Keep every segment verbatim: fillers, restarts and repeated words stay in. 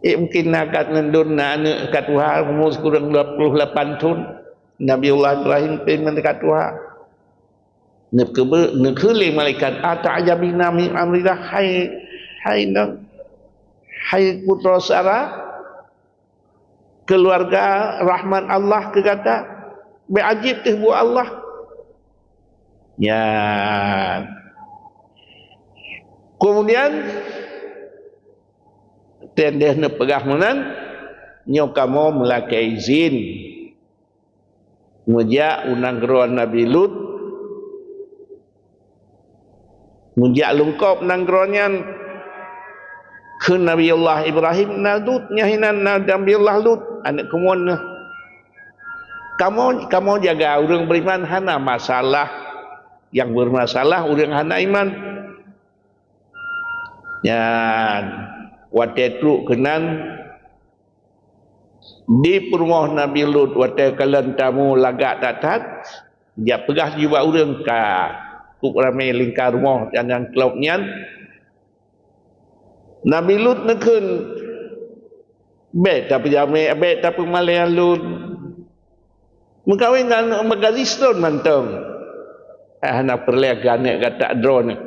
Eh, mungkin na kat ngon lôn na aneuk ka tuha, umur sikureueng dua puluh lapan thon. Nabiullah Ibrahim pih meunan ka tuha. Neukeubeue-, neukheun lé malaikat, "Ata'jabina min amrillah, hai, hai nang, hai putroe Sara, keuluwarga rahmat Allah keu gata, bèk ajeub teuh buet Allah." Nyan. Keumudian, teuh deh neupeugah meunan, "Nyoe kamoe meulakèe izin meujak u nanggroe Nabi Lut, meujak lungkôb nanggroe nyan." Kheun Nabiullah Ibrahim, "Na Lut nyan hinan, na Nabiullah Lut, aneuk kamoe nyoe. Kamoe, kamoe jaga ureueng beriman, hana masalah. Nyang bermasalah ureueng hana iman." Nyan, watèe trok keunan, di peurumoh Nabi Lut, watèe kalon tamu lagak that-that, jak peugah jih bak ureueng ka, kok ramè lingka rumoh nyang klop nyan. Nabi Lut neukheun, "Bèk tapeujamè, bèk tapeumalèe lôn. Meukawen ngon aneuk gadis lôn mantong. Hana peureulèe keu aneuk gata droeneuh.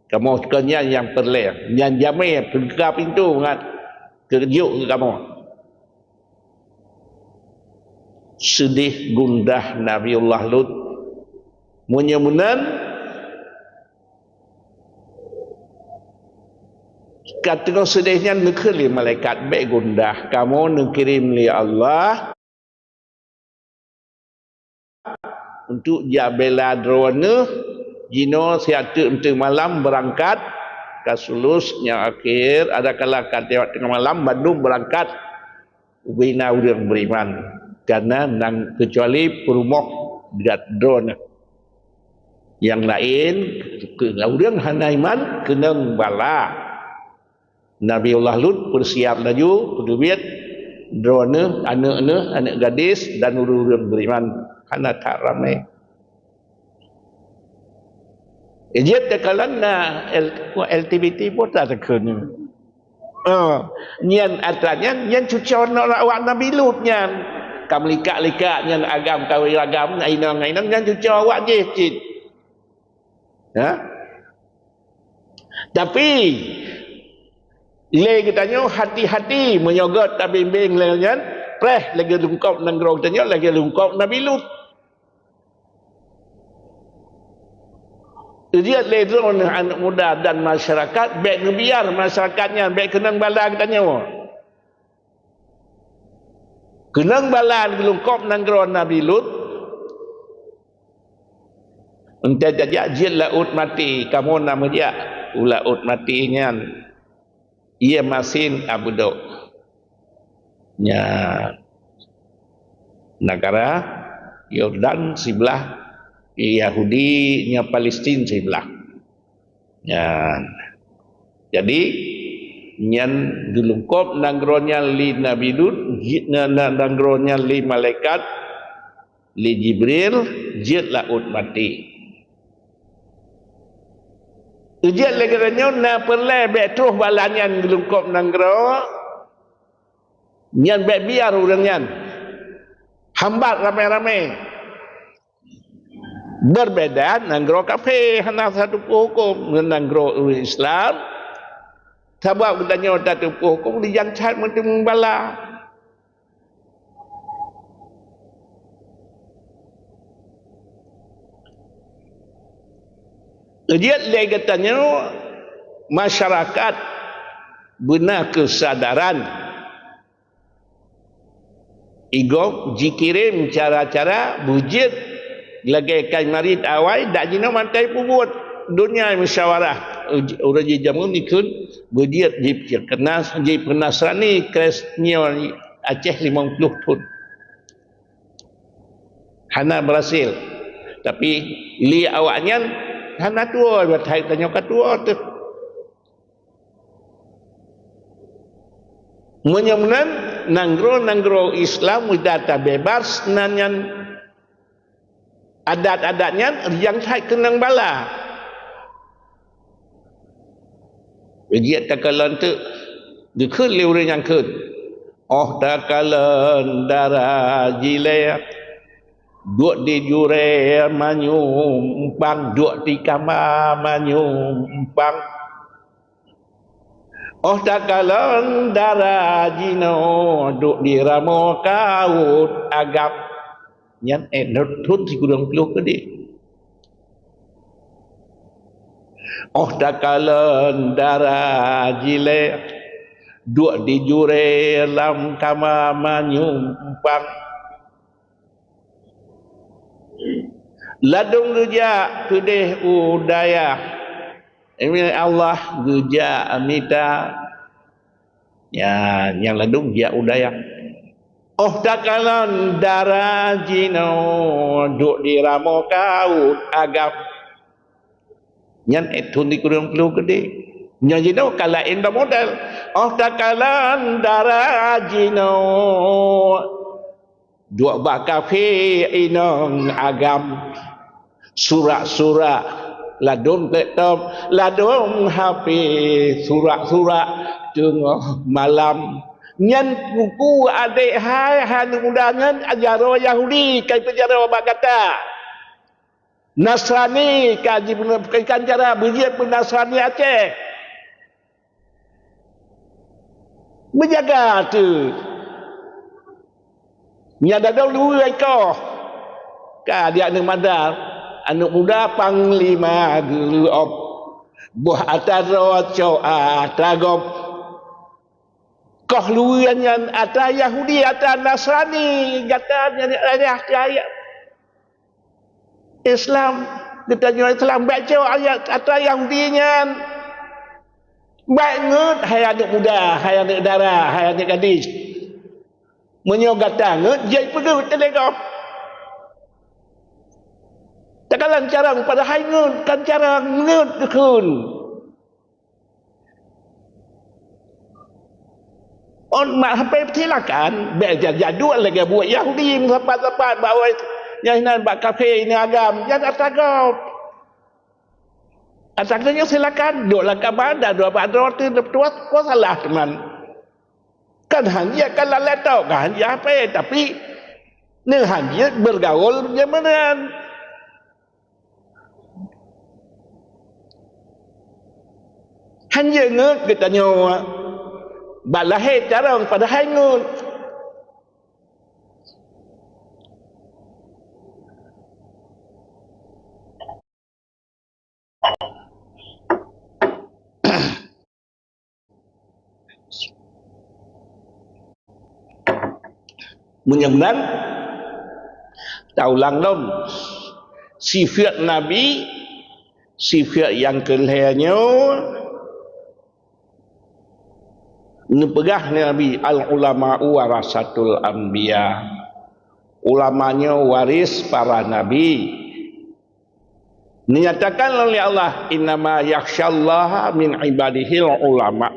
Kamoe kon nyan nyang peureulèe. Nyan jamè, peubuka pintoe ngon keujok keu kamoe." Seudeh gundah Nabiullah Lut. Meunyoe meunan, ka teungoh seudeh nyan neukheun lé malaikat, "Bèk gundah, kamoe neukirém lé Allah untuk jak bela droeneuh, jinoe siat teuk teungoh malam beurangkat, ka sulus nyang akhé, adakala ka lewat teungoh malam, bandum beurangkat ubena ureueng beriman, kareuna nang keucuali peurumoh dat droeneuh. Nyang laén, keu ureueng hana iman, keunong bala." Nabiullah Lut peusiap laju, peuteubiet droeneuh, aneuk neuh, aneuk gadis dan ureueng-ureueng beriman, hana that ramè. Jeuet takalon na L-, L T B T pun tateukheun. Oh, nyan atra nyan, nyan cuco nolak awak Nabi Lut nyan. Ka meulikak-likak nyan agam kawé agam, inong-inong nyan cuco awak jih cit. Ha? Tapi, lé geutanyoe hati-hati meunyoe göt tabimbéng lé nyan, preh lagèe lungkôb nanggroe geutanyoe, lagèe lungkôb Nabi Lut. Jeuet lé droeneuh aneuk muda dan masyarakat bèk neubiar masyarakat nyan bèk keunong bala geutanyoe. Keunong bala geulungkôb nanggroe Nabi Lut, enteuk tajak jeuet laôt maté, kamoe na meujak u laôt maté nyan, ie masin abeudôk. Nyan, neugara Yordan siblah, Yahudi nyan Palestin siblah. Nyan. Jadi, nyan geulungkôb nanggroe nyan lé Nabi Lut, ji-, na-, na-, nanggroe nyan lé malaikat, lé Jibril, jeuet laôt maté. Jeuet lagèe nyoe na peureulèe bèk troh bala nyan geulungkôb nanggroe, nyan bèk biar ureueng nyan hambat ramè-ramè. Berbeda nanggroe kafé hana satupeue hukôm ngon nanggroe ureueng Islam. Sabab geutanyoe tatupeue hukôm dijang that meuteumé bala. Jeuet lé geutanyoe masyarakat beuna keusadaran. Igob jikirém cara-cara beujeuet lagèe kai marit awai dak jinoe mantai peubuet donya musyawarah. Uj-, ureueng jijameun ikheun beujeuet jipeunas-, jipeunasrani Kristen Aceh limong ploh thon. Hana beurhasil. Tapi lé awaknyan hana tuwoe, bak hai tanyoe ka tuwoe teuh. Meunyoe meunan, nanggroe-nanggroe Islam muda tabeubaih nan nyan, adat-adat nyan rijang that keunong bala. Jeuet takalon teuk, geukheun lé ureuëng nyang kheun. Óh takalon dara jilée, duek di jurée manyum umpang, duek di kama manyum umpang. Óh takalon dara jinoe, duek di ramoe kawot agam. Nyan ék thon sikureueng ploh keudeh. Óh takalon dara jilée, duek di jurée lam kama manyum umpang. Ladôm geujak keudeh u dayah, Ié Allah geujak mita. Ya, nyang ladôm geujak u dayah. Óh takalon dara jinoe, duek di ramoe kawot agam. Nyan ék thon sikureueng ploh keudeh. Nyoe jinoe ka laén dua model. Óh takalon dara jinoe, duek bak kafé inong agam. Surak-surak ladôm laptop, ladôm H P, surak-surak teungoh malam. Nyan puku adék hai, hai aneuk muda nyan jaroe Yahudi, ka jipeujaroe bak gata. Nasrani ka jipeu-, bukan cara beujeuet peuNasrani Aceh. Beujaga teuh. Nyan dadong dua ekor. Ka di aneuk mada, aneuk muda panglima geuleuop. Boh ata droe cok ata gob. Koh luweue nyan ata Yahudi, ata Nasrani, gata nyan ayah kaya. Islam, geutanyoe Islam, bèk cok ayat ata Yahudi nyan. Bèk ngeut, hai aneuk muda, hai aneuk dara, hai aneuk gadis. Meunyoe gata ngeut, jeuet peugeuet teuh lé gob. Takalon carông padahai ngeut, kan carông ngeut geukheun. On mak hapé silakan, bèk ja-, jaduk lagèe buet Yahudi meusapat-sapat bak wai nyan inan bak kafé inan agam, nyan ata gob. Ata geutanyoe silakan, duek lam kama dan duek bak droe teuh, peue salah teuma. Kan han jeuet kan lalé tok, kan han jeuet hapé, tapi neuhan jeuet bergaul nyan meunan. Han jeuet ngeut geutanyoe bak lahé carông padahai ngeut. Meunyoe meunan, taulang lom, sifeuet Nabi, sifeuet nyang keu lhèe nyoe, neupeugah Nabi, "Al-ulama'u warasatul anbiya." Ulama nyoe waris para nabi. Dinyatakan lom lé Allah, "Innama yakhsyallaha min ibadihil ulama."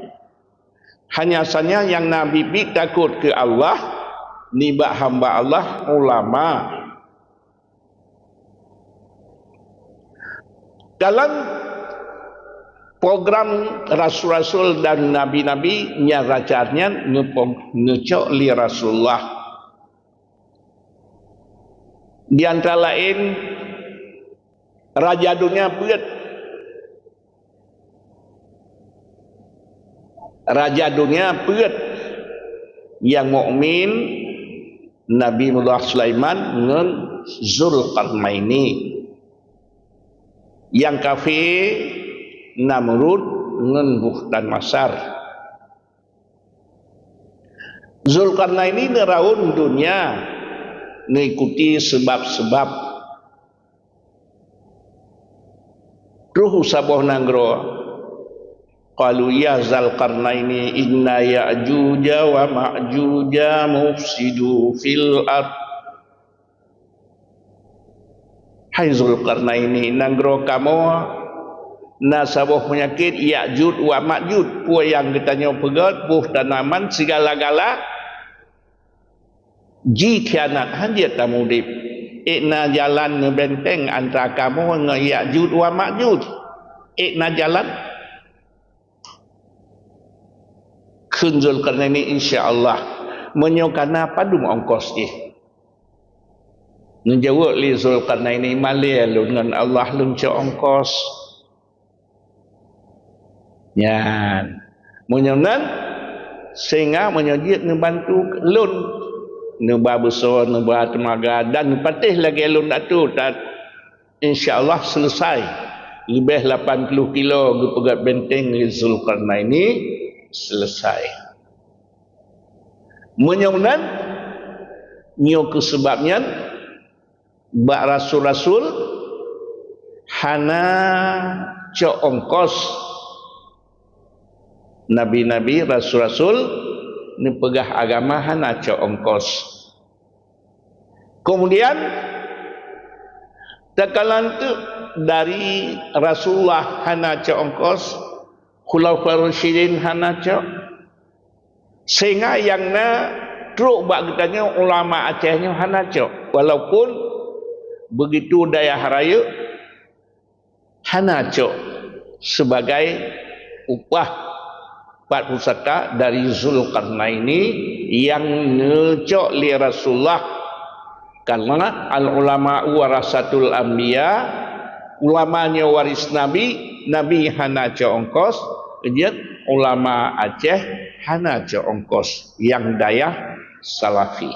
Hanya saja nyang na biet-biet takot keu Allah nibak hamba Allah ulama. Dalam program rasul-rasul dan nabi-nabi nyang racan nyan neupo-, neucok lé Rasulullah. Di antara laén, raja dunia peuet. Raja dunia peuet nyang mukmin, Nabi Mullah Sulaiman ngon Zulkarnaini. Nyang kafé, Namrud ngon Bukhtanasar. Zulkarnaini neuraun dunia meuikuti sabab-sabab. Troh u saboh nanggroe, qalu ya Zulkarnaini inna Ya'juja wa Ma'juja mufsidu fil ard. Hai Zulkarnaini, nanggroe kamoe na saboh peunyakét Ya'juj wa Ma'juj. Peue nyang geutanyoe peugét, boh tanaman sigala-gala jikhianat, han jeuet tamudép. Ék na jalan neubeunteng antara kamoe ngon Ya'juj wa Ma'juj. Ék na jalan. Kheun Zulkarnaini, "Insya Allah, meunyoe kana padum ongkos jih?" Neujaweueb lé Zulkarnaini, "Malée lôn ngon Allah lôn cok ongkos." Nyan. Meunyoe nan, sehingga meunyoe jeuet neubantu lôn, neuba beusoe, neuba teumaga, dan neupatéh lagée lôn atoe, ta-, insya Allah selesai. Leubeh lapan puluh kilo geupeugét benteng lé Zulkarnaini, selesai. Meunyoe nan, nyoe keuh seubab nyan, bak rasul-rasul hana cok ongkos. Nabi-nabi, rasul-rasul neupeugah agama hana cok ongkos. Kemudian, takalon teuk dari Rasulullah hana cok ongkos, Khulafa Rasyidin hana cok, sehingga nyang na trok bak geutanyoe ulama Aceh nyoe hana cok, walaupun begitu dayah rayeuk hana cok sebagai upah pat pusaka dari Zulkarnaini nyang neucok lé Rasulullah. Karena al-ulama warasatul anbiya, ulama nyoe waris nabi, nabi hana cok ongkos, jeuet ulama Aceh hana cok ongkos nyang dayah Salafi.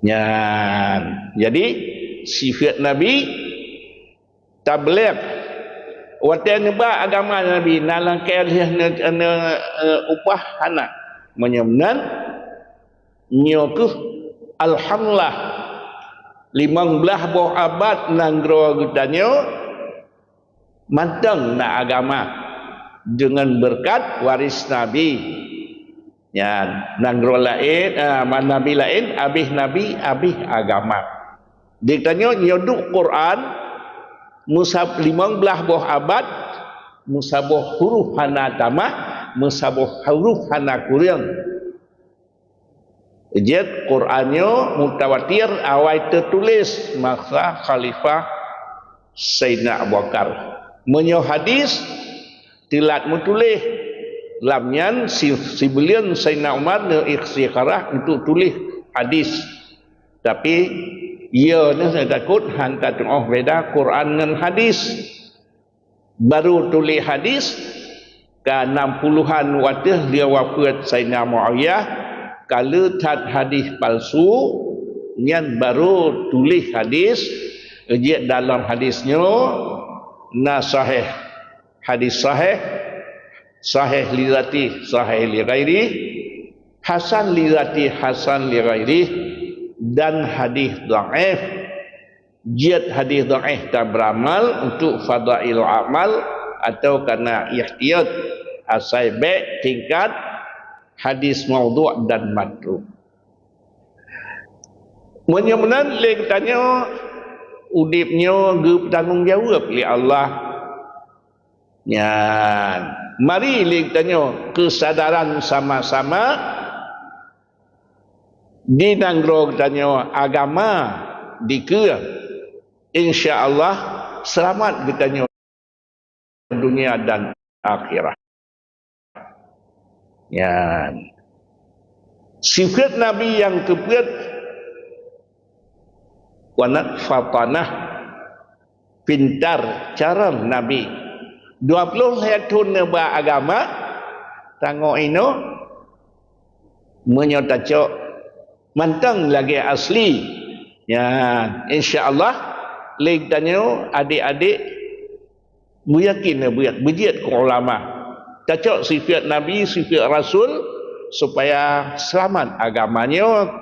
Nyan, jadi sifat nabi tabligh. Watée neuba agama Nabi, na langkée lheueh ne, ne, eh, upah hana. Meunyoe meunan, nyoe keuh alhamdulillah, limong blaih boh abad nanggroe geutanyoe mantong na agama deungon beureukat waris Nabi. Nyan, nanggroe laén, ah, nabi laén, abéh nabi, abéh agama. Di tanyoe nyoe duek Quran, meusa-, limong blaih boh abad, meusaboh huruf hana tamah, meusaboh huruf hana kureueng. Jeuet Quran nyoe mutawatir awai teutuléh masa khalifah Saidina Abu Bakar. Meunyoe hadis teulat meutuléh, lam nyan si-, sibuleuen Saidina Umar neu-istikharah untuk tuléh hadis. Tapi, iya nyoe takot han tatu'oh beda Quran ngon hadis. Baru tuléh hadis ka nam puluhan watée lheueh wafeuet Saidina Muawiyah, ka le that hadis palsu, nyan baru tuléh hadis, jeuet dalam hadis nyoe na sahih, hadis sahih, sahih li zati, sahih li ghairi, hasan li zati, hasan li ghairi, dan hadis dhaif. Jeuet hadis dhaif ka beuramal untuk fadail amal atau kana ihtiyat, asai bék tingkat hadis maudhu' dan matruk. Meunyoe meunan lé geutanyoe, udeb nyoe geupeutanggong jaweueb lé Allah. Nyan, mari lé geutanyoe keusadaran sama-sama di nanggroe geutanyoe agama dikeue. Insya Allah, seulamat geutanyoe dunia dan akhirat. Nyan. Sifat Nabi nyang keupeuet, wanat fatanah, pintar, carông Nabi. Dua ploh lhée thon neuba agama, tangoe inoe, meunyoe tacok mantong lagée asli. Nyan, insya Allah, lé geutanyoe adék-adék meuyakin, beu-, beujeuet keu ulama. Tacok sifat Nabi, sifat Rasul, supaya seulamat agama nyoe.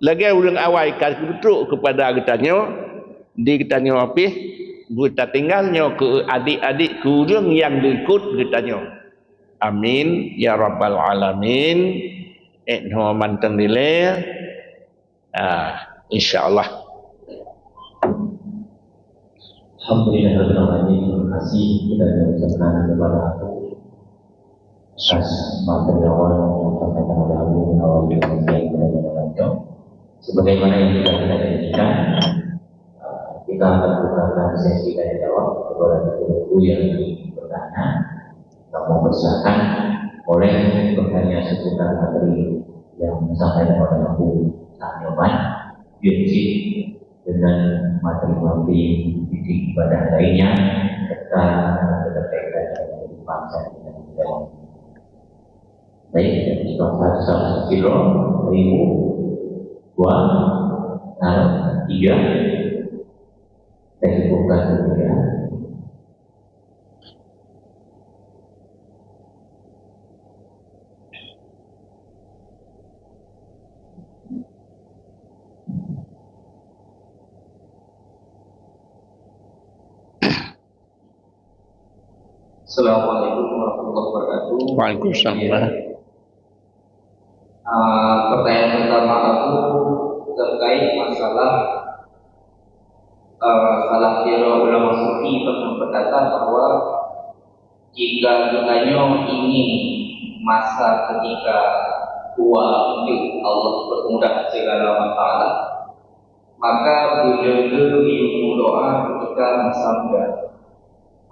Lagée ureuëng awai ka geutrok keupada geutanyoe, di geutanyoe pih beutatinggai nyoe keu adék-adék, keu ureuëng nyang geuikot geutanyoe. Amin ya rabbal alamin. Eh, nyoe mantong dilée. Ah, insya Allah. Alhamdulillah, terima kasih kita ucapkan kepada atas materi awal yang disampaikan oleh Abu Nawawi yang kita dengarkan. Sebagaimana yang kita janjikan, kita akan bukakan sesi tanya jawab kepada guru yang ingin bertanya. Mempersilakan oleh bertanya seputar materi yang disampaikan oleh Abu Tah Nyoman, Yunus, dengan materi-materi titik ibadah lainnya, serta berkaitan dengan bangsa dan negara. Baik, jadi, satu kilo, seribu, dua, enam, tiga. Saya cukupkan dulu, ya. Assalamualaikum warahmatullahi wabarakatuh. Waalaikumsalam. Ah, pertanyaan pertama aku terkait masalah, ah, salah kira ulama sufi pernah berkata bahwa jika geutanyoe ingin masa ketika tua untuk Allah permudah segala masalah, maka beu le-le meudoa ketika masa muda.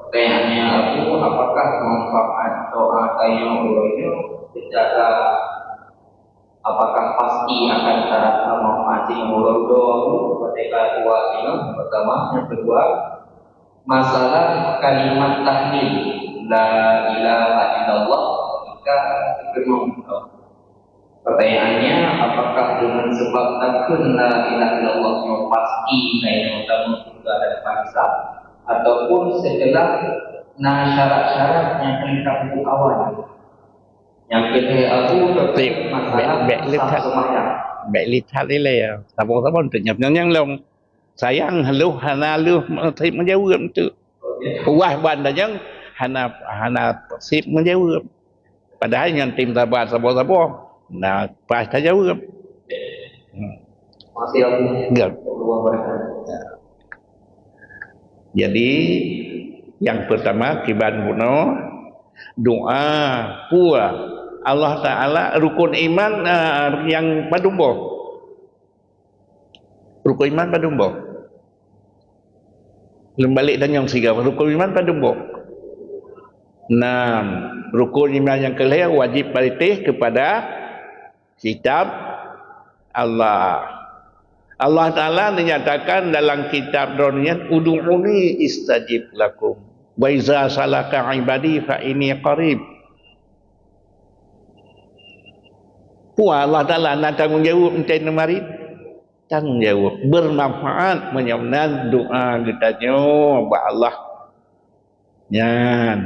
Pertanyaannya aku, apakah manfaat doa tanyoe uroe nyoe secara, apakah pasti akan tarasa manfaat singoh uroe nyoe ketika tua singoh? Pertama, yang kedua, masalah kalimat tahlil, la ilaha illallah, ketika teukeunong. Pertanyaannya, apakah deungon sabab takheun la ilaha illallah nyoe pasti tanyoe tamong syeuruga dan bangsa, ataupun setelah na syarat-syarat nyang ka lheueh tapeugah awai? Nyang keulhèe aku terkait masalah bèk, bèk sah lihat, seumayang. Bèk lihat ilèe ya. Saboh-saboh teuk nyang, nyang, nyang lom. Sayang lôn hana lôn sép meujaweueb teuk. Wah ban tanyong hana, hana sép meujaweueb. Padahai nyan tem saban saboh-saboh. Nah, pas tajaweueb. Hmm. Makasih, Abu. Ya. Ya. Jadi, nyang pertama, kiban bunoe, doa, peue Allah Taala, rukun iman, ah, nyang padum boh? Rukun iman padum boh? Lôn balek tanyong sigoe, rukun iman padum boh? Enam. Rukun iman nyang keulhèe wajib patéh keupada kitab Allah. Allah Taala neunyatakan dalam kitab Droeneuh nyan, "Ud'uni astajib lakum, wa iza salaka ibadi fa inni qarib." Peue Allah Taala na tanggong jaweueb enteuk neumarit? Tanggong jaweueb bermanfaat meunyoe meunan doa geutanyoe bak Allah. Nyan.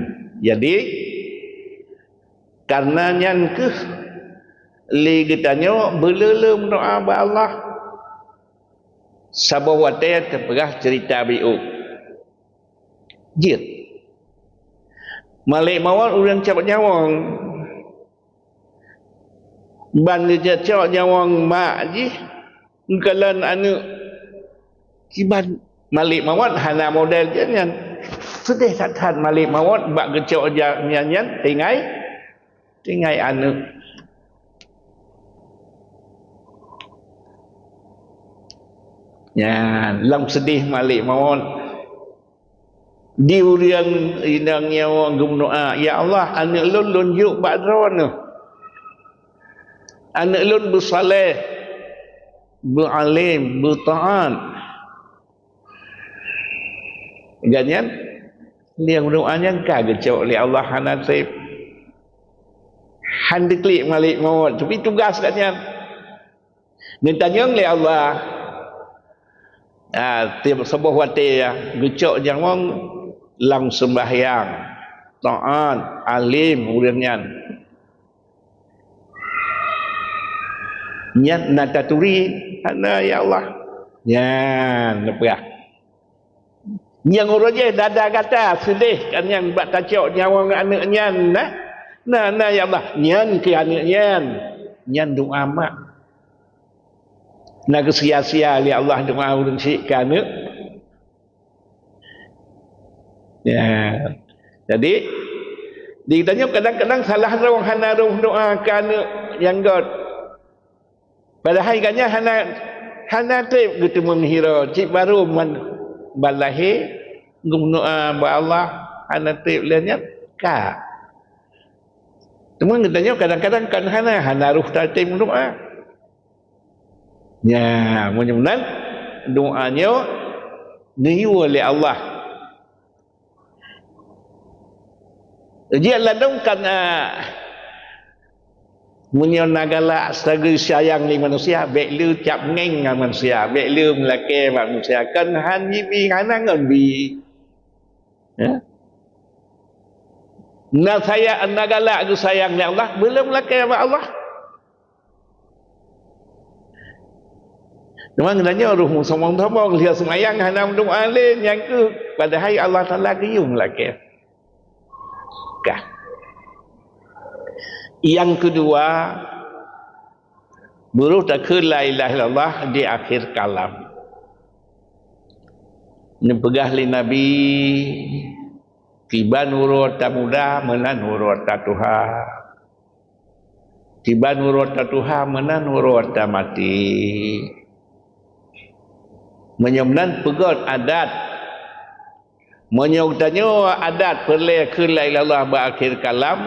Jadi, kareuna nyan kheueh lé geutanyoe beu le-le meudoa bak Allah. Saboh watèe teupeugah ceurita biôh. Jeuet. Malèk mawöt ureueng cok nyawöng. Ban geucok nyawöng mak jih, geukalon aneuk. Kiban malèk mawöt hana model jih nyan. Seudeh that-that malèk mawöt bak geucok ja-, nyan, nyan tinggai, tinggai aneuk. Nyan, lam seudeh malèk mawöt. Di ureueng inong nyoe geumeudoa, "Ya Allah, aneuk lôn, lôn jok bak Droeneuh. Aneuk lôn beusaleh, beualém, beutaat." Gobnyan, nyang meudoa nyan ka geucok lé Allah hana sép. Han teuklik malèk mawöt, tapi tugaih gobnyan. Neutanyong lé Allah, ah, tiep saboh watèe ya, geucok nyawöng lam seumbahyang, taat, além ureueng nyan. Nyan na taturi, hana ya Allah. Nyan neupeugah. Nyang uroe jih dada gata seudeh kan nyang bak tacok nyawöng aneuk nyan, nah. Na, na, ya Allah, nyan keu aneuk nyan. Nyan doa mak. Na geusia-sia lé Allah doa ureueng syik keu aneuk. Ya. Jadi, di geutanyoe kadang-kadang salah droe hana roh doa keu aneuk nyang göt. Padahai gobnyan hana, hana trép geuteumeung hiroe, cit barô man ban lahé geumeudoa bak Allah, hana trép lé nyan ka. Teuma geutanyoe kadang-kadang kan hana, hana roh tatem doa. Nya, meunyoe meunan, doa nyoe neuyue lé Allah. Jeuet ladôm kan, ah, meunyoe na galak sagai sayang lé manusia, bék le cap ngeng ngon manusia, bék le meulakée bak manusia, kan han jibi hana ngon bi. Ya. Na saya, na galak geusayang lé Allah, beu le meulakée bak Allah. Teuma geutanyoe roh meusombong-sombong, lheueh seumayang hana meudoa lé, nyang keuh padahai Allah Taala geuyue meulakée. Ka. Nyang keudua, beurôh takheun la ilaha illallah di akhé kalam. Neupeugah lé Nabi, "Kiban uroe tamuda meunan uroe tatuha." Kiban uroe tatuha meunan uroe tamaté. Meunyoe meunan peugét adat. Meunyoe geutanyoe adat peureulée kheun la ilaha illallah bak akhé kalam,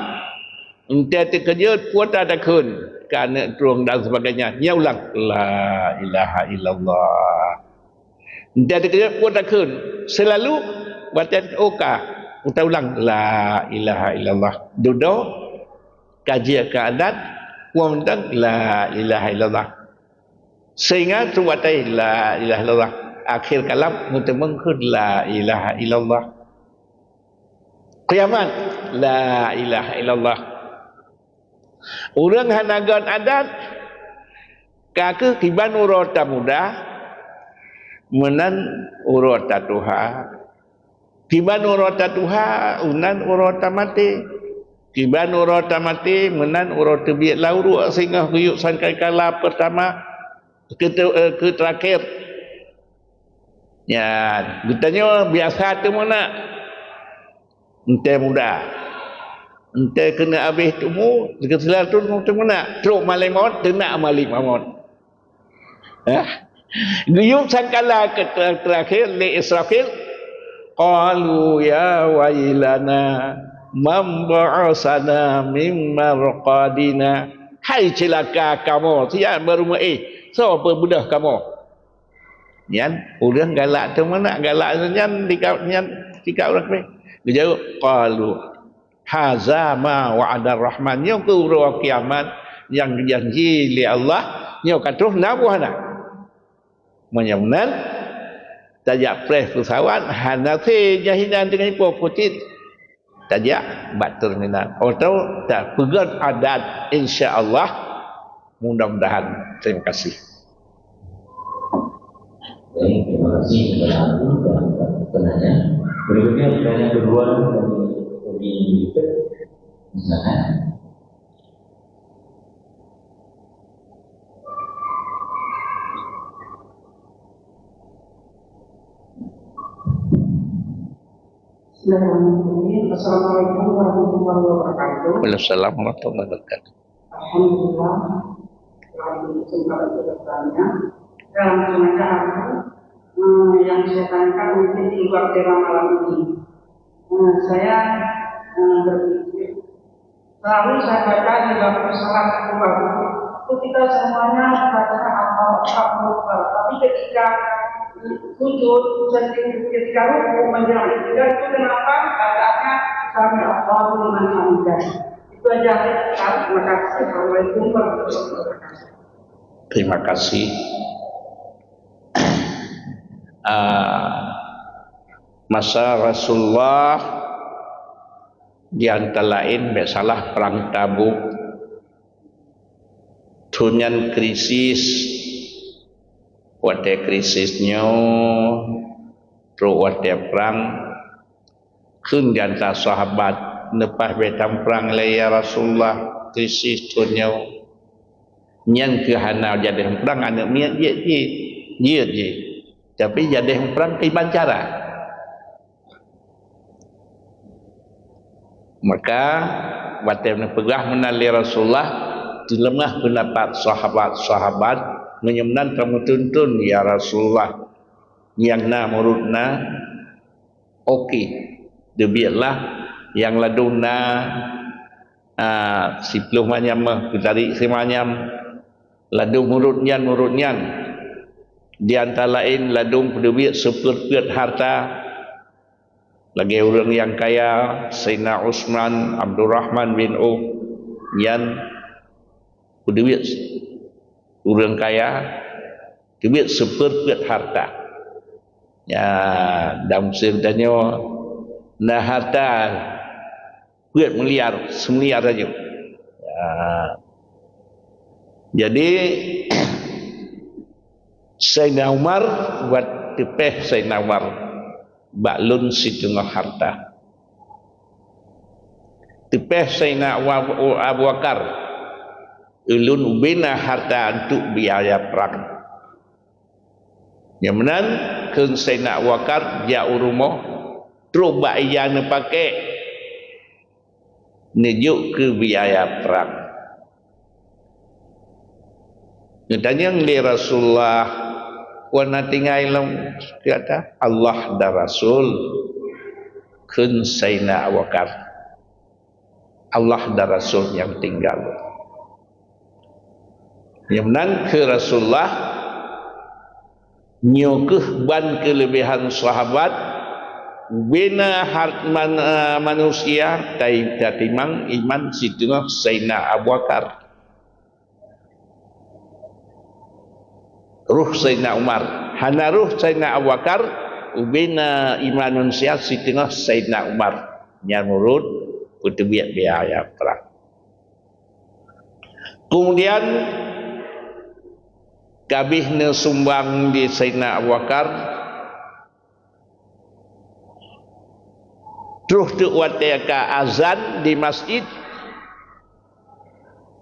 eunteuk teukeujot peue takheun, keu aneuk trueng dan sebagainya, nyoe ulang, "La ilaha illallah." Eunteuk teukeujot peue takheun, seulalu watée teuka, uta ulang, "La ilaha illallah." Dudoe, ka jeuet keu adat, peue mantong, "La ilaha illallah." Sehingga trok watée la ilaha illallah, akhé kalam meuteumeung kheun la ilaha illallah. Kiamat, la ilaha illallah. Ureuëng hana gét adat, ka keuh kiban uroe tamuda, meunan uroe tatuha. Kiban uroe tatuha, unan uroe tamaté. Kiban uroe tamaté, meunan uroe teubiet lam uruek singoh geuyue sangkakala peurtama keu, eh, keu teurakhé. Nyan, geutanyoe biasa teumeunak. Eunteuk muda. Eunteuk keuneuk abéh tumu, keu silaturahmi teumeunak. Trok malée mawöt, teunak malée mawöt. Hah? Geuyue sangkala keu ter-, teurakhé lé Israfil, "Qalu ya wailana man ba'atsana min marqadina." Hai ceulaka kamoe, siat barô meuéh, soe peubeudôh kamoe? Nyan, ureuëng galak teumeunak, galak nyan dika-, nyan dika ureuëng kabéh. Geujaweueb, "Qalu, haza ma wa'adar Rahman." Nyoe keuh uroe kiamat nyang geujanji lé Allah, nyoe ka troh na buah na. Meunyoe meunan, tajak preh peusawat, hana sé jahinan teungoh ipoh peucit. Tajak bak terminal. Atau tapeugöt adat, insya Allah, mudah-mudahan. Terima kasih. Baik, terima kasih kepada Abu dan penanya. Berikutnya pertanyaan kedua dari Umi Yusuf. Silakan. Bismillahirrahmanirrahim. Assalamualaikum warahmatullahi wabarakatuh. Waalaikumsalam warahmatullahi wabarakatuh. Alhamdulillah, dalam kesempatan bertanya, dalam kesempatan aku, eh, yang saya tanyakan mungkin di luar tema malam ini. Eh, saya, eh, berpikir, selalu saya baca di waktu salat subuh, itu kita semuanya baca Allahu Akbar, Allahu Akbar. Tapi ketika sujud, ketika ruku, menjelang iktidal, itu kenapa bacaannya Sami Allahu liman hamidah? Itu aja. Terima kasih. Assalamualaikum warahmatullahi wabarakatuh. Terima kasih. Ah, masa Rasulullah, di antara laén, bék salah, Perang Tabuk. Thôn nyan krisis. Watée krisis nyoe, trok watée prang, kheun di antara sahabat, "Leupah bék tamprang lé, ya Rasulullah, krisis thôn nyoe." Nyan keuh hana jadéh prang, aneuk miet jeuet jih, jeuet jih. Tapi jadéh prang kiban cara. Maka, watée neupeugah meunan lé Rasulullah, teuleumah peundapat sahabat-sahabat, meunyoe meunan kamoe tuntun, ya Rasulullah, nyang na meurot na, oke, teubiet lah, nyang ladôm na, Ah, siploh manyam meuh, geutarék simanyam. Ladôm ureuëng nyan, ureuëng nyan. Di antara laén ladôm peuteubiet sipeuet-peuet harta. Lagée ureuëng nyang kaya, Saidina Utsman, Abdurrahman bin Auf, nyan peuteubiet ureuëng kaya, teubiet sipeuet-peuet harta. Ya, dan meusé tanyoe na harta peuet miliar, seumiliar saja. Ya. Jadi, Saidina Umar, buet teupeh Saidina Umar, "Bak lôn siteungoh harta." Teupeh Saidina Abu, Abu Bakar, "Ulôn ubena harta untuk biaya perang." Nyang meunan kheun Saidina Abu Bakar jak u rumoh, trok bak ija neupakék, neujok keu biaya perang. Neutanyong lé Rasulullah, "Wan na tinggai lom keu gata?" "Allah dan Rasul," kheun Saidina Abu Bakar. "Allah dan Rasul nyang tinggai." Nyang meunan kheun Rasulullah, "Nyoe kheueh ban keuleubehan sahabat, ubena hart man-, eh, manusia tai-, tatimang iman siteungoh Saidina Abu Bakar." Roh Saidina Umar. Hana roh Saidina Abu Bakar, ubena iman manusia siteungoh Saidina Umar. Nyan meunurot peuteubiet biaya perang. Kemudian, ka abéh neusumbang di Saidina Abu Bakar, troh teuk watée ka azan di masjid,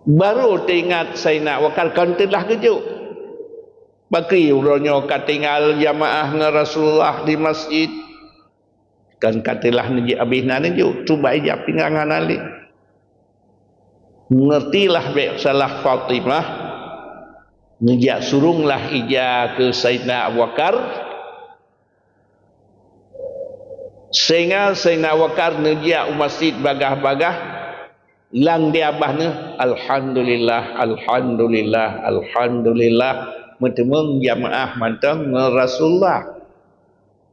barô teuingat Saidina Abu Bakar kon teulah geujok. Pakri uroe nyoe ka tinggai jamaah ngon Rasulullah di masjid? Kan ka teulah neujak abéh na neujok, trok bak ija pinggan hana lé. Ngertilah bék salah Fatimah, neujak suronglah ija keu Saidina Abu Bakar, sehingga Saidina Abu Bakar neujak u masjid bagaih-bagaih, lam di babah neuh, "Alhamdulillah, alhamdulillah, alhamdulillah," meuteumeung jamaah mantong ngon Rasulullah.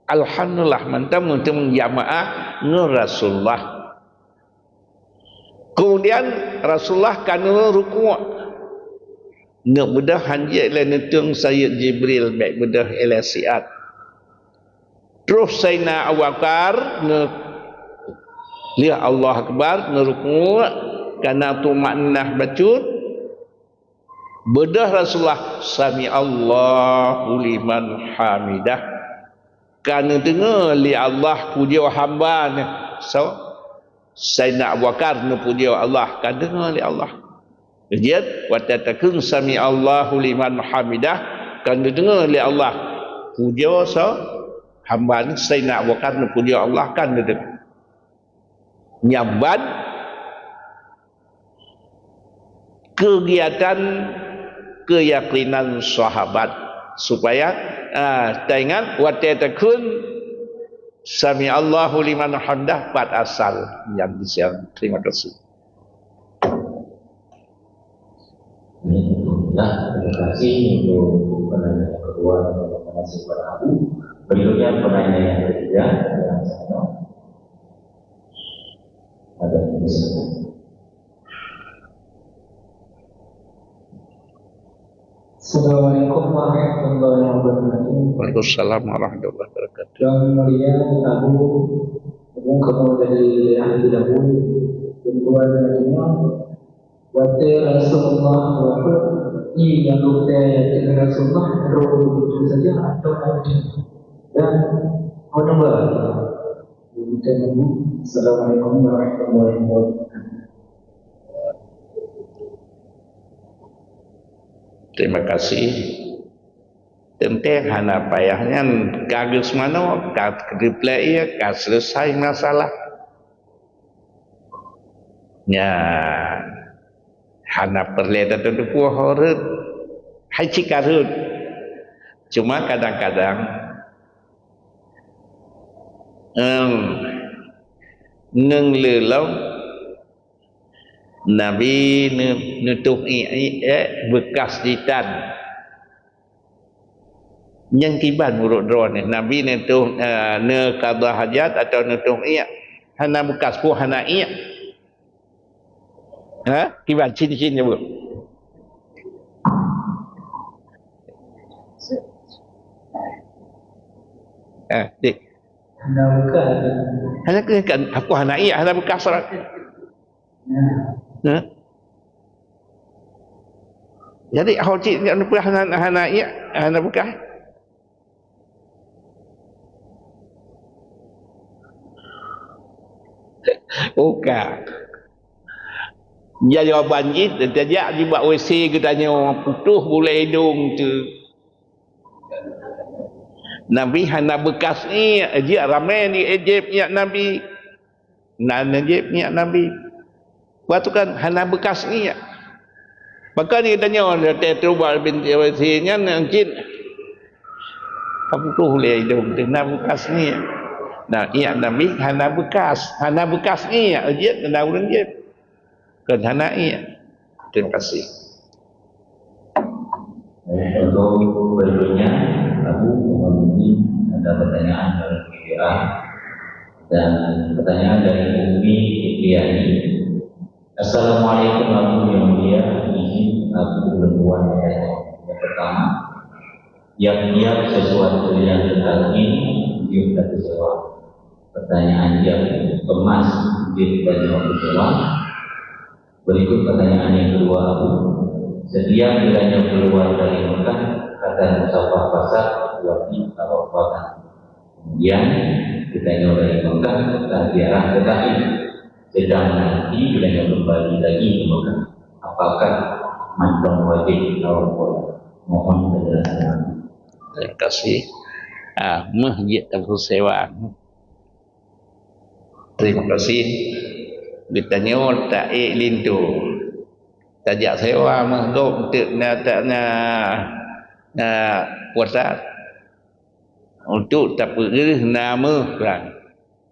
Alhamdulillah, mantong meuteumeung jamaah ngon Rasulullah. Kemudian Rasulullah ka neurukuk. Neuk beudôh hanjeuet ilée neutueng Sayyid Jibril, bék beudôh ilée siat. Troh Saidina Abu Bakar neu-, lheueh Allahu Akbar, neurukuk, ka na tumakninah bacut. Beudôh Rasulullah, "Sami'allahu liman hamidah." Ka neudeungoe lé Allah pujoe hamba nyan. So, Saidina Abu Bakar neupujoe Allah, ka deungoe lé Allah. Jeuet, watée takheun, "Sami'allahu liman hamidah," ka neudeungoe lé Allah pujoe so hamba nyan. Saidina Abu Bakar neupujoe Allah, ka neudeungoe. Nyan ban keugiatan keuyakinan sahabat, supaya, ah, taingat watée takheun, "Sami'allahu liman hamidah," pat asal nyang disiang. Terima kasih. Nah, terima kasih untuk penanya yang kedua, terima kasih kepada Abu. Berikutnya penanya yang ketiga, yang sana. Ada di sana. Assalamualaikum warahmatullahi wabarakatuh. Waalaikumsalam warahmatullahi wabarakatuh. Yang mulia Abu, Abu kamu dari daerah Cidahu. Tuan-tuan yang mulia, watée Rasulullah wafat, i nyang rukée Rasulullah roh itu saja atau ada? Dan menambah. Assalamualaikum warahmatullahi wabarakatuh. Terima kasih. Teuntée hana payah nyan, ka geuseumeunyoe, ka geupeureulée, ka seuleusai masalah. Nyan, hana peureulée tateupeue rhot, hai cit ka rhot. Cuma kadang-kadang, em, ngon lé lom Nabi neu-, neutoh iék, iék beukas jitan. Nyang kiban meunurot droeneuh, Nabi neutoh, eh, neuqadha hajat atawa neutoh iék hana beukas, peue hana iék? Ha? Kiban cin-cin nyebut. Eh, dik. Hana beukas. Hana ke-, kan, aku hana iék, hana beukas lah. Ha? Jadi, ho cit nyan peue hana, hana iék, hana beukas. Bukan. Jawaban jih, tajak jibak W C geutanyoe, putôh bulèe idông teuh. Nabi hana beukas iék, jeuet ramé ni jieb iék Nabi. Na jieb iék Nabi. Waktu kan hana beukas iék. Maka ni tanyoe, teuh Tubal binti Ubaisy nyan, nyan cit. Ka putôh lé idông teuh, na beukas iék. Nah, iék Nabi hana beukas. Hana beukas iék, jeuet na ureueng jieb. Kon hana iék. Terima kasih. Baik, untuk berikutnya, Abu, mohon izin ada pertanyaan dari P W A. Dan pertanyaan dari Umi Fitriani. Assalamualaikum, Abu yang mulia. Izin Abu berbuat bertanya. Yang tiap sesuatu yang ditalkin, jeuet tapeusewa. Pertanyaan yang kemas, jeuet tapeusewa. Berikut pertanyaan yang kedua, Abu. Setiap geutanyoe keluar dari Mekah, akan musafah pasar, wajib tawaf wadah. Kemudian, geutanyoe dari Mekah, akan ziarah ke Taif. Sedang nanti geutanyoe kembali lagi ke Mekah. Apakah mantong wajib tawaf wadah? Mohon penjelasan. Terima kasih. Ah, méuh jeuet tapeusewa. Terima kasih. Geutanyoe taék linto. Tajak sewa méuh gob untuk na, ta-, na, na puasa. Untuk tapeugeuh na méuh kan.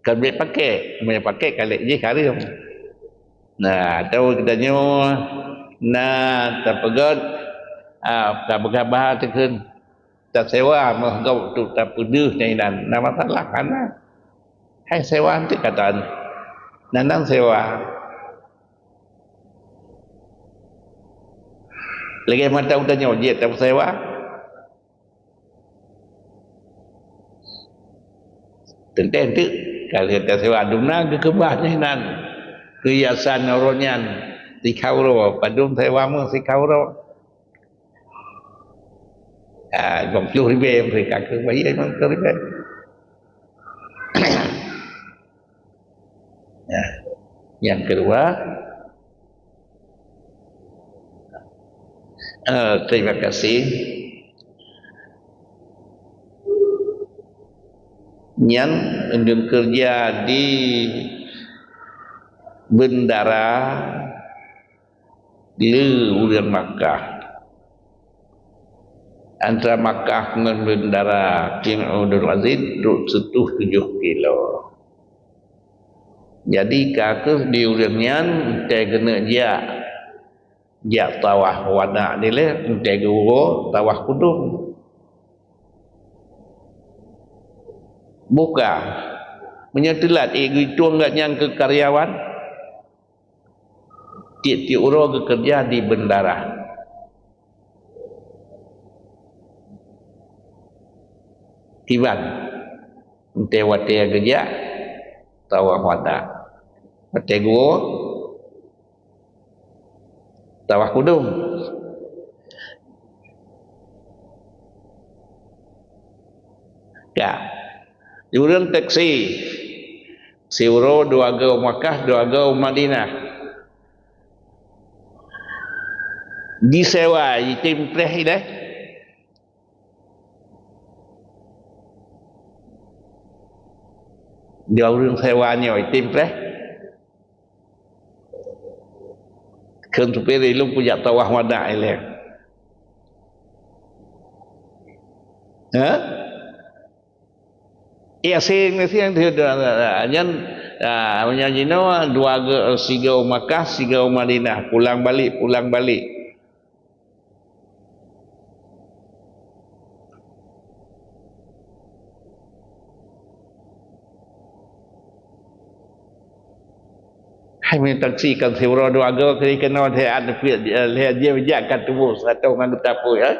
Kon bèk pakèk, meunyo pakèk kalek jih hareuem. Nah, atau geutanyoe na tapeugöt, ah, tapeugah bahasa kheun. Tasewa méuh gob untuk tapeudeuh nyan inan. Na masalah, hana. Hai sewa eunteuk katan. Nan, nan sewa. Lagèe mantong tanyoe jeuet tapeusewa. Teuntèe eunteuk, ka lheueh tasewa dum na geukeubah nyan inan. Keuhiasan uroe nyan sikha uroe, padum sewa méuh sikha uroe. Ah, lima puluh ribèe mereka ke bayar lima puluh ribèe. Nah, yang kedua, eh, terima kasih. Nyan ulôn keureuja di bendara le ureueng Makkah. Antara Makkah ngon bendara King Abdul Aziz trok seutuh tujoh kilo. Jadi, ka kheueh di ureueng nyan, watèe geuneuk jak, jak tawaf wada dilèe, watèe geuwoe tawaf kudum. Buka. Meunyoe teulat, ék geuitong gobnyan keu karyawan. Tiep-tiep uroe geukeureuja di bendara. Kiban, watèe-watèe geujak tawaf wada. Watèe geuwoe tawaf kudum. Ya. Ureueng taksi. Siuroe dua goe u Makkah, dua goe u Madinah. Jisewa, jitem preh ilèe. Dua ureueng sewa nyoe jitem preh. Kheun supir, "Ilôn kujak tawaf wada ilèe." Ha? Iya, seng, seng, nyan Ah, meunyoe jinoe dua go, sigoe u Makkah, sigoe u Madinah, pulang balik, pulang balik. Hai, meunyoe taksi kan siuroe dua go keunoe, lheueh jih jak ka tuboh seratus ngon geuta pui, eh?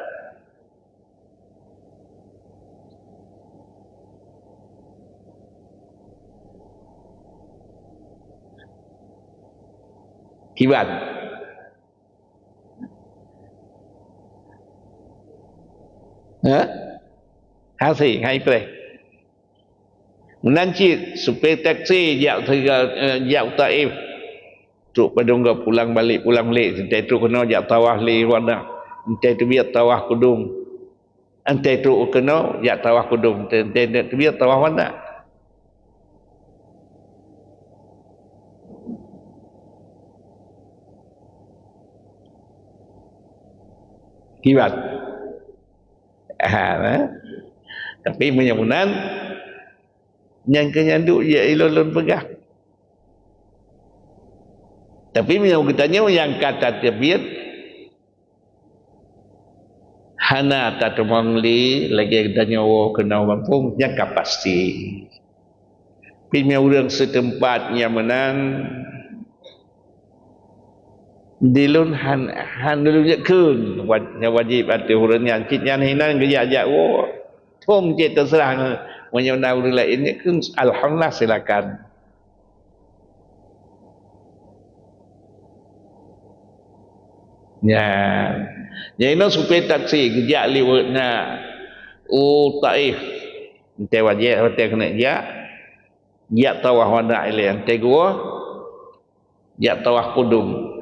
Kiban. Ha? Hase, hai preh. Meunan cit, supir taksi jak, eh, jak u Taif. Trok padum gob pulang balek, pulang balek. Entah trok keunoe jak tawaf lé Wada. Entah teubiet tawaf kudum. Entah trok keunoe jak tawaf kudum. Entah, entah, entah teubiet tawaf Wada. Kiban. Ha, nah. Tapi meunyoe meunan, nyang keu nyan duek ya ilôn lôn peugah. Tapi meunyoe geutanyoe nyang ka tateubiet, hana tateumong lé lagèe geutanyoe woe keunoe gampông, nyang ka pasti. Pih meunyoe ureueng seuteumpat nyang meunan, dilôn han, han lôn jeuet kheun, wa-, nyang wajéb ateueh ureueng nyan, cit nyan hinan geujak-jak woe. Phôn cit teuseurah, meunyoe na ureueng laén jeuet kheun, alhamdulillah, silakan. Nyan. Jadi, na supir taksi geujak liwat na u Taif. Entah wajéb, entah keuneuk jak. Jak tawaf wada ilèe, entah geuwoe, jak tawaf kudum.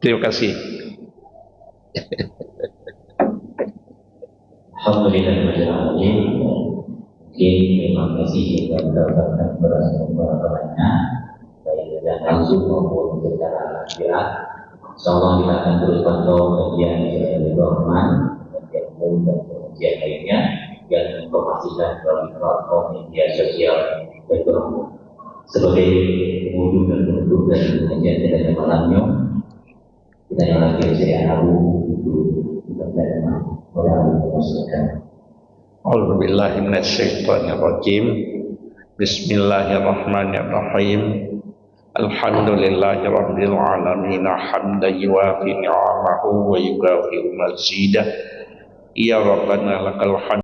Terima kasih. Alhamdulillah, mungkin memang masih kita mendapatkan beberapa banyak, baik yang langsung maupun secara tidak. Insyaallah kita akan terus pantau kajian dari Rahman, kajian umum dan pengajian lainnya yang diinformasikan melalui platform media sosial dan sebagai wujud dan penutup dari pengajian kita pada malam ini. Kita yang lagi saya tahu itu kita tidak mau berlalu maksudkan. A'udzubillahi minasyaitonirrajim. Bismillahirrahmanirrahim. Alhamdulillahirabbil alamin, hamdan yuwafi ni'amahu wa yukafi'u mazidah. Ya Rabbana lakal hamd.